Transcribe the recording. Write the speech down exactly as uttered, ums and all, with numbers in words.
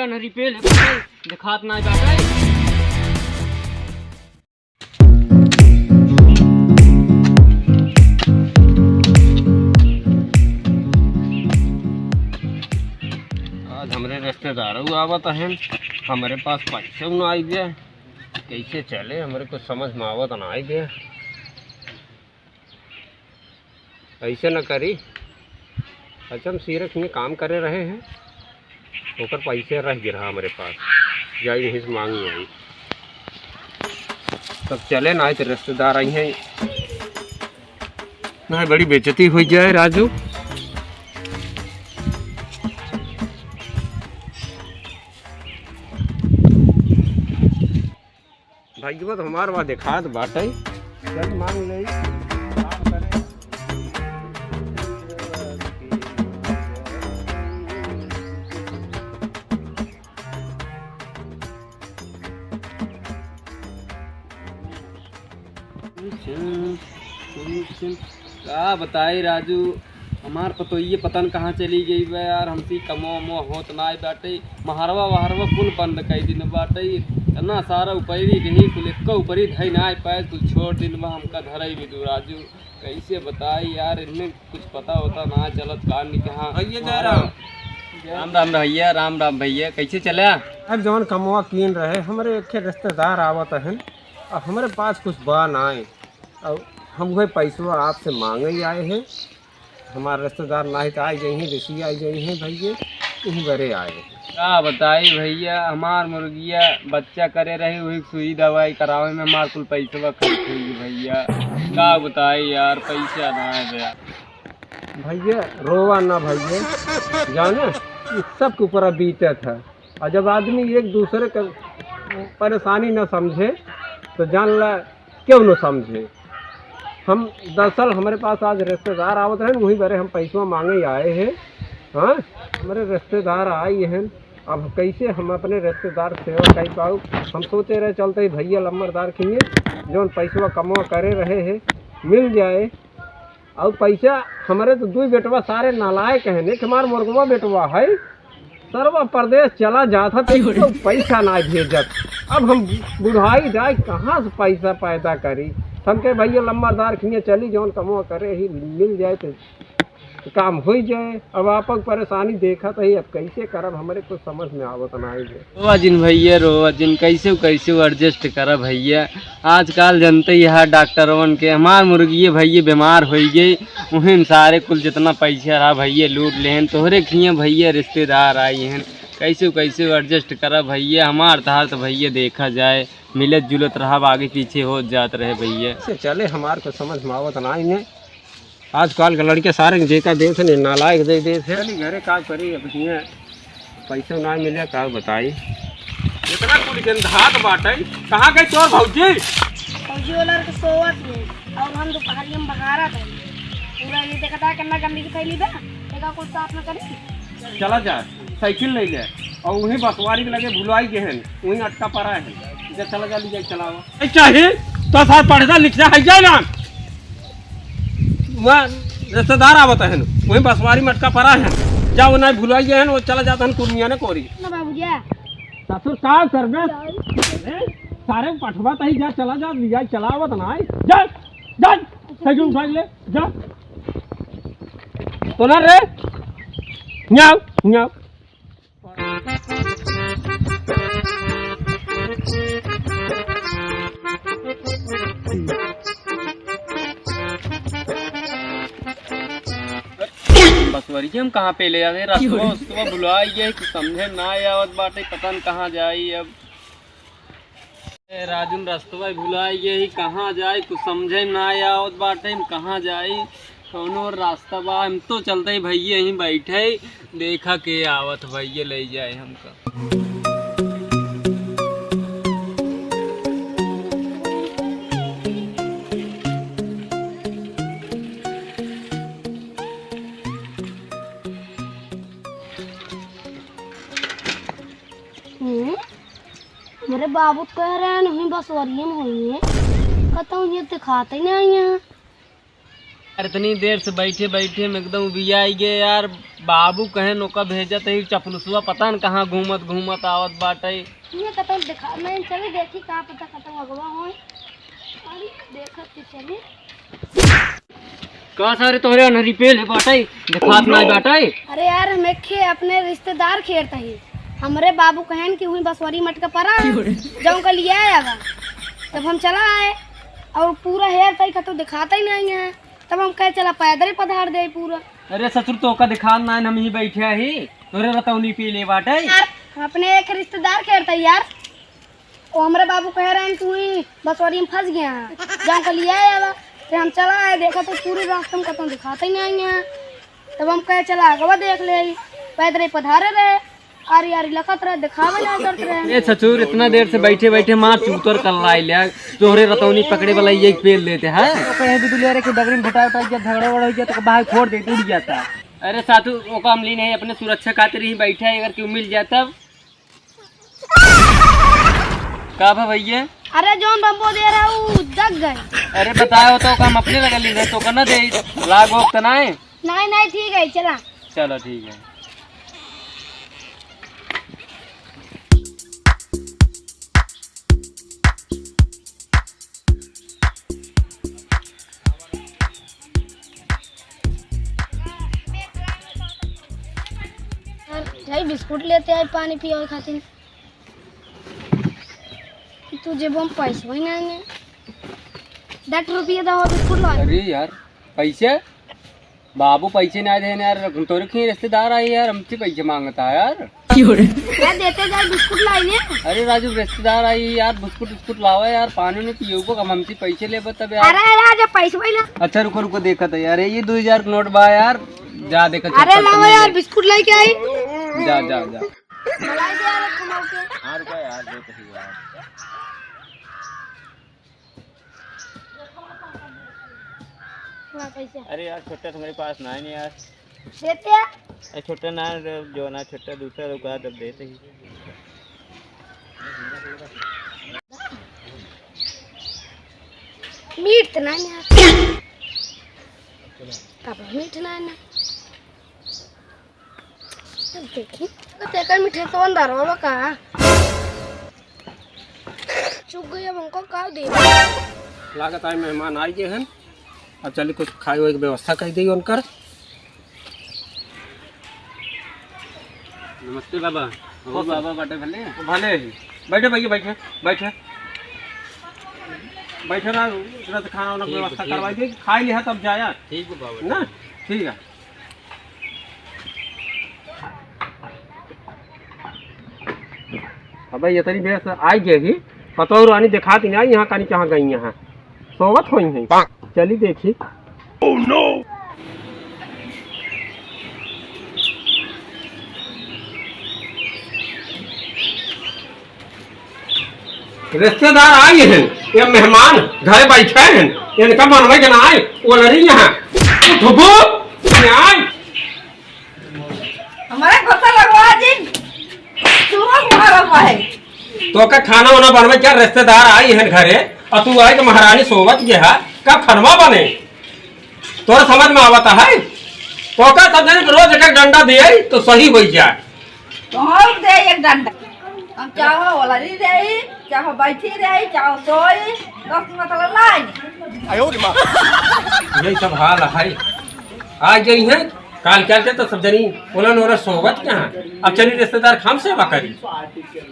नहरी पेल है, देखात ना बाटे। आज हमरे रिश्तेदार आवत हैं, हमरे पास पैसे ना आई बे, कैसे चले, हमरे कुछ समझ में आवत ना आई बे। ऐसे न करी, अच्छा हम सीरत में काम करे रहे हैं, ओकर पैसे रह गिरा हमरे पास, जाई वहीं से मांगी आई। तब चले ना, तो रिश्तेदार आई हैं, ना बड़ी बेइज्जती हो जाए राजू। भाई, वो तो हमार बा देखात बाटे। चल, मांग ले। का बताई राजू, हमार पतोहिए पता न कहाँ चली गई बा यार, हमसे कमवा उमवा होत नाय बाटे, महरवा वहरवा कुल बंद कई दिन बाटे, इतना सारा उपरी रही कुल एक्को उपरी धई नाय पाए, कुल छोड़ दिन बा हमका धरई भी दू राजू, कैसे बताई यार, इन्हें कुछ पता होता ना चलत का नहीं कहाँ। भैया जय राम। राम राम भैया, राम राम भैया, कैसे चला? अब जौन कमवा कीन रहे, हमरे एक रिश्तेदार आवत हैं, अब हमरे पास कुछ बा नाय, अब हम वही पैसवा आपसे मांगे ही आए हैं। हमार रिश्तेदार नाहीं तो आई जाइए, जैसे ही आई जाइए भैया, यहीं बरे आए। का बताई भैया, हमार मुर्गिया बच्चा करे रही, वही सुई दवाई करावे में हमार कुल पैसवा खर्च हुई भैया। का बताई यार, पैसा ना है भैया। भैया, रोवा ना भैया, जाने, इस सब के ऊपर बीते था। और जब आदमी एक दूसरे के परेशानी न समझे, तो जान ला, क्यों न समझे। हम, दरअसल हमरे पास आज रिश्तेदार आवत हैं, वहीं बरे हम पैसवा मांगे आए हैं। हाँ, हमरे रिश्तेदार आए हैं, अब कैसे हम अपने रिश्तेदार सेवा कर पाऊ? हम सोचे रहे चलते ही भैया लम्बरदार किए, जौन पैसवा कमवा करे रहे हैं, मिल जाए। और पैसा, हमरे तो दुई बेटवा सारे नालायक हैं, एक हमार मुर्गवा बेटवा है, सरवा परदेस चला जात है, तो पैसा ना भेजत। अब हम बुढ़ाई जाए, कहाँ से पैसा पैदा करी? हम कहे, "भैया, लम्बरदार खिया चली, जौन कमवा करे ही मिल जाए तो काम होई जाए।" अब आपक परेशानी देखत ही, अब कैसे करब, हमरे कुछ समझ में आवत ना आई है। रोवा जिन भैया, रोवा जिन, कैसे कैसे adjust करब भैया। आजकल जनते ही है डॉक्टरवन के, हमार मुर्गिये भैया बीमार होई गई, उहिन सारे कुल जितना पैसा रहा भैया लूट लेहन। तोहरे खिए भैया रिश्तेदार आई हैं, कैसे कैसे adjust करा भैया। हमार तहार तो भैया देखा जाए, मिलत जुलत रहा, आगे पीछे हो जात रहे भैया। से चले, हमार को समझ में आवत ना इन्हें। आजकल के लड़के सारे जेका देत हैं, नालायक दे देत हैं। चली घरे, का करी, अब हियाँ पैसा ना मिले, का बताई। इतना कुल गंधात बाटे, कहाँ गई तोर भौजी? भौजी वाला के सोवत है, और हम दोपहरिया में बहारत है। पूरा ये देखता है, कितना गंदगी फैली बा, देखा कुछ साफ न करी। चला जा, साइकिल ले ले, और वहीं बसवारी के लगे भुलवाई गए हैं, वहीं अटका पड़ा है। जा, चला जा, ले जाए, चलावा। ए, चाहे तो सार पढ़ना लिखना है, जाए ना। वहाँ रिश्तेदार आवत है, वहीं बसवारी में अटका पड़ा है। जा, वो नहीं भुलवाई गए हैं, वो चला जाता है कुर्मिया ने कोरी। ना बाबूजी। ससुर का करबे? ए, सारे पठवा तही जा, चला जा, ले जाए, चलावत ना है। जा, जा, साइकिल उठा ले, जा। तो ना रे, न्याव, न्याव। बसवरिया में कहाँ पे ले आवे? रस्तवा उस्तवा भुलाई गए, कुछ समझे ना आवत बाटे, पता न कहाँ जाई अब। ए, राजू, रस्तवा भुलाई गए ही, कहाँ जाई, कुछ समझे ना आवत बाटे, हम कहाँ जाई, कौनो रास्ता बा? हम तो चलते ही भैया यहीं बैठे, देखा के आवत भैया ले जाए हमका। हम्म, मेरे बाबू तो कह रहे हैं, नहीं बसवरिया में हुई है, कहता हूँ, ये दिखाते ही नहीं आई हैं। यार, इतनी देर से बैठे बैठे में एकदम उबियाई गए यार। बाबू कहेन ओका भेजत ही, चपलुसवा पता न कहाँ घूमत घूमत आवत बाटे। ये कतौ देखा, मैं चली देखी, का पता कतौ अगवा होय। अरे, देखत के चली। का सारे तोहरे अनहरी पेल है बाटे, देखात नाई बाटे। अरे यार, हम एक अपने रिश्तेदार खेरत ही, हमरे बाबू कहेन कि हुई बसवरी मटका परा, जौन का लिया आवा। तब हम चला आए और पूरा हेरत ही, कतौ देखात ही नाई है। तब हम कहे, चला पैदल पधार दे पूरा। अरे ससुर, तोका देखात नाई, हम ही बैठे ही, तोहरे रतौनी पी ले बाटे। यार, हम अपने एक रिश्तेदार खेरत ही यार, वो हमरे बाबू कह रहे हैं, तू ही बसवरी में फंस गया है, जौन का लिया आवा। तो हम चला आए, देखा तो पूरे रास्ते में कतौ देखात ही नाई है। तब हम कहे, चला अगवा देख ले, पैदल पधारे रहे। अरे यार, लखत रहे, देखावे ना करत रहे। ए ससुर, इतना देर से बैठे बैठे मार चूतर कर लाई ले, तोहरे रतौनी पकड़े वाला ये पेल लेते हैं। तो कहे भी दुलिया रे कि डगरी में भटा उठा गया, झगड़ा वगड़ा हो गया तो बाहर फोड़ दे, उड़ जाता। अरे सासू, ओका हम ली नहीं, अपने सुरक्षा खातिर ही बैठे है, अगर क्यों मिल जाए तब। का भा भैया? अरे जौन बम्बो दे रहा, उ जग गए। अरे बताओ तो, काम अपने लगा ली रहे, तो करना दे, लाग वक्त ना है। नहीं, नहीं, ठीक है, चला। चलो, ठीक है। यार, जाई बिस्कुट लेते आई पानी पियावे खातिर। तू जेब में पैसा ही नहीं है। दस रुपये दो, बिस्कुट ला। अरे यार, पैसे? बाबू पैसे ना देन यार, हम तोरे के रिश्तेदार आई यार, हमसे पैसे मांगता है यार। क्यों रे? यार देते जाए, बिस्कुट लाई ने। अरे राजू, रिश्तेदार आई यार, बिस्कुट उस्कुट लावा यार, पानी नहीं पियो को, हम हमसे पैसे लेबे तब यार। अरे यार, जब पैसे वही ला। अच्छा रुको रुको, देखा था यार, ये दो हजार का नोट बा यार, जा देखा। अरे लावा यार, बिस्कुट लेके आई। जा जा जा। मलाई दे यार, कमाओ के। हाँ रुको यार, दे तो सही यार। हाँ, पैसा। अरे यार, छोटा तुम्हारे पास ना है नहीं यार। देते हैं। अरे छोटा ना, जो ना छोटा दूसरा रुका तब देते ही। मीठ तो ना है यार। पापा, मीठ ना है ना। देखी, तो तेकर मिठाई तो अंदर वाला का? चुग गई, अब हमको का दे? लागत आए मेहमान आई गए हैं, अब चली कुछ खाए हुए की व्यवस्था कर दी उनकर। नमस्ते बाबा। और बाबा बाटे भले? भले ही। बैठे भैया, बैठे, बैठे। बैठे ना, इतना तो खाना वाना की व्यवस्था करवाई दी, खाई लिहा तब जाया। ठीक है बाबा। ना? ठीक है। अबे ये तनी बेस आई गई ही, पतोह रानी देखात ही ना, यहाँ कानी कहाँ गई यहाँ, सोवत होई हैं। चली देखी। Oh no! रिश्तेदार आई हैं, ये मेहमान घरे बैठे हैं, इनका बनवे के ना आए, वो लड़ी यहाँ। उठबो, नहीं आए। हमारे घर से लगवा जी, सुबह मारा हुआ है। तो का खाना वाना बनवे क्या? रिश्तेदार आई हैं घरे, और तू आई तो महारानी सोवत के है, का खनवा बने? तोरा समझ में आवता है? तो का सब जन रोज एक एक डंडा दिए तो सही हो जाए। तो हम दे एक डंडा। हम चाहो ओलरी रही, चाहो बैठी रही, चाहो सोई, दस मतलब लाई। यही सब हाल है। आ गई हैं, काल काल के तो सब जनी ओलन ओलन सोवत के हैं। अब चली रिश्तेदार खाम सेवा करी।